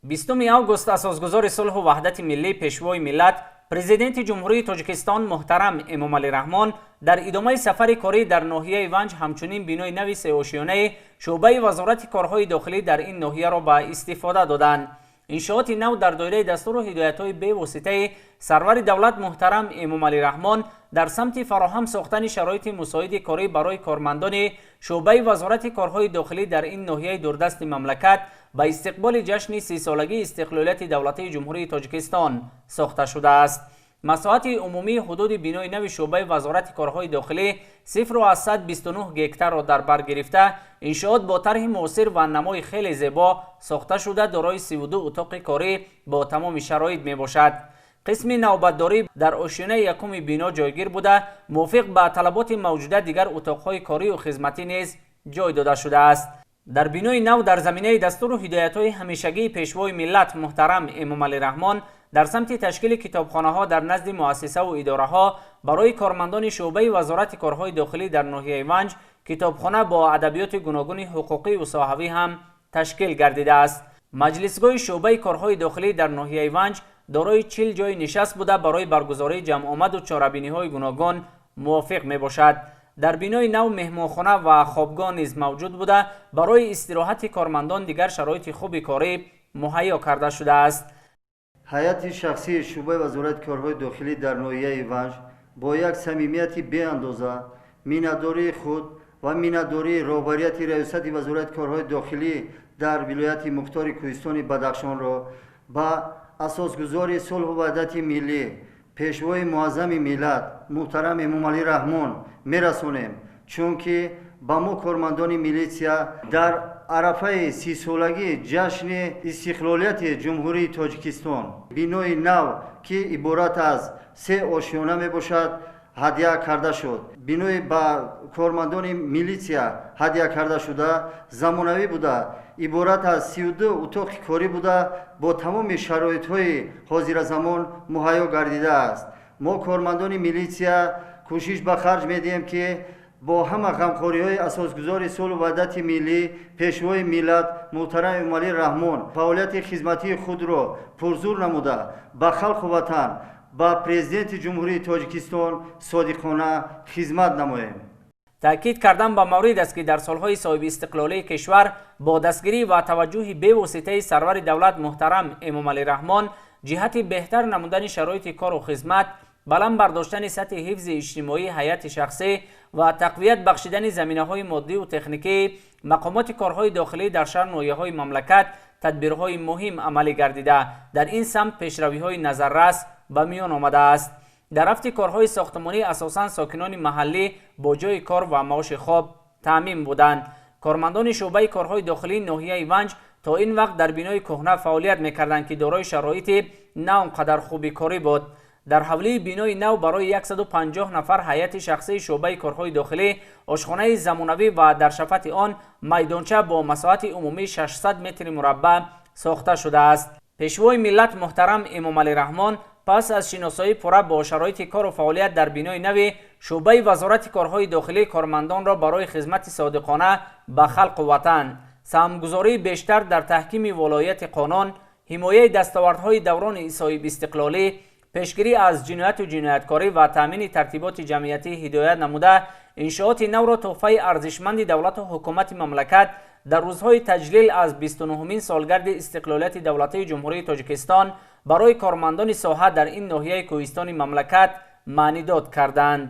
20 август асосгузори сулҳу ваҳдати миллӣ, Пешвои миллат, Президенти Ҷумҳурии Тоҷикистон муҳтарам Эмомалӣ Раҳмон дар идомаи сафари корӣ дар ноҳияи Ванҷ ҳамчунин бинои нави сеошёнаи шӯъбаи Вазорати корҳои дохилӣ дар ин ноҳияро ба истифода доданд. Иншооти нав дар доираи дастуру ҳидоятҳои бевоситаи сарвари давлат муҳтарам Эмомалӣ Раҳмон дар самти фароҳам сохтани шароити мусоиди корӣ барои кормандони шӯъбаи Вазорати корҳои дохилӣ дар ин ноҳияи дурдасти мамлакат ба истиқболи ҷашни 30-солагии истиқлолияти давлатии Ҷумҳурии Тоҷикистон сохта шудааст. Масоҳати умумии ҳудуди бинои нави шӯъбаи Вазорати корҳои дохилӣ 0,29 гектарро дар бар гирифта, иншоот бо тарҳи муосир ва намои хеле зебо сохта шуда, дорои 32 утоқи корӣ бо тамоми шароит мебошад. Қисми навбатдорӣ дар ошёнаи якуми бино ҷойгир буда, мувофиқ ба талаботи мавҷуда дигар утоқҳои корию хизматӣ низ ҷой дода шудааст. Дар бинои нав дар заминаи дастуру ҳидоятҳои ҳамешагии Пешвои миллат муҳтарам Эмомалӣ Раҳмон дар самти ташкили китобхонаҳо дар назди муассисаву идораҳо барои кормандони шӯъбаи Вазорати корҳои дохилӣ дар ноҳияи Ванҷ китобхона бо адабиёти гуногуни ҳуқуқиву соҳавӣ ҳам ташкил гардидааст. Маҷлисгоҳи шӯъбаи корҳои дохилӣ дар ноҳияи Ванҷ дорои 40 ҷойи нишаст буда, барои баргузории ҷамъомаду чорабиниҳои гуногун мувофиқ мебошад. Дар бинои нав меҳмонхона ва хобгоҳ низ мавҷуд буда, барои истироҳати кормандон дигар шароити хуби корӣ муҳайё карда шудааст. Ҳайати шахсии шӯъбаи Вазорати корҳои дохилӣ дар ноҳияи Ванҷ бо як самимияти беандоза миннатдории худ ва миннатдории роҳбарияти Раёсати Вазорати корҳои дохилӣ дар вилояти мухтори Кӯҳистони Бадахшонро ба асосгузори сулҳу ваҳдати миллӣ, Пешвои муаззами миллат муҳтарам Эмомалӣ Раҳмон мерасонем, чунки ба мо, кормандони милитсия, дар арафаи 30-солагии ҷашни истиқлолияти Ҷумҳурии Тоҷикистон бинои нав, ки иборат аз се ошёна мебошад, ҳадя карда шуд. Бинои ба кормандони милитсия ҳадя карда шуда замонавӣ буда, иборат аз 32 утоқи корӣ буда, бо тамоми шароитҳои ҳозиразамон муҳайё гардидааст. Мо, кормандони милитсия, кӯшиш ба харҷ медиҳем, ки бо ҳама ғамхориҳои асосгузори сулҳу ваҳдати миллӣ, Пешвои миллат муҳтарам Эмомалӣ Раҳмон фаъолияти хизматии худро пурзур намуда, ба халқу ватан, ба Президенти Ҷумҳурии Тоҷикистон содиқона хизмат намоем. Таъкид кардан ба маврид аст, ки дар солҳои соҳибистиқлолии кишвар бо дастгирӣ ва таваҷҷӯҳи бевоситаи сарвари давлат муҳтарам Эмомалӣ Раҳмон ҷиҳати беҳтар намудани шароити кору хизмат, баланд бардоштани сатҳи ҳифзи иҷтимоии ҳайати шахсӣ ва тақвият бахшидани заминаҳои моддиву техникии мақомоти корҳои дохилӣ дар шаҳр ноҳияҳои мамлакат тадбирҳои муҳим амалӣ гардида, дар ин самт пешравиҳои назаррас ба миён омадааст. Дар рафти корҳои сохтмонӣ асосан сокинони маҳаллӣ бо ҷойи кор ва маоши хоб таъмин буданд. Кормандони шӯъбаи корҳои дохилии ноҳияи Ванҷ то ин вақт дар бинои кӯҳна фаъолият мекарданд, ки дорои шароити на он қадар хуби корӣ буд. Дар ҳавлии бинои нав барои 150 нафар ҳайати шахсии шӯъбаи корҳои дохилӣ ошхонаи замонавӣ ва дар шафати он майдонча бо масоҳати умумии 600 метри мураббаъ сохта шудааст. Пешвои миллат муҳтарам Эмомалӣ Раҳмон пас аз шиносоӣ пурра бо шароити кору фаъолият дар бинои нави шӯъбаи Вазорати корҳои дохилӣ кормандонро барои хизмати содиқона ба халқу ватан, саҳмгузории бештар дар таҳкими волоияти қонун, ҳимояи дастовардҳои даврони соҳибистиқлолӣ, пешгирӣ аз ҷинояту ҷинояткорӣ ва таъмини тартиботи ҷамъиятӣ ҳидоят намуда, иншооти навро тӯҳфаи арзишманди давлату ҳукумати мамлакат дар рӯзҳои таҷлил аз 29-умин солгарди истиқлолияти давлатии Ҷумҳурии Тоҷикистон барои кормандони соҳа дар ин ноҳияи кӯҳистони мамлакат маънидод карданд.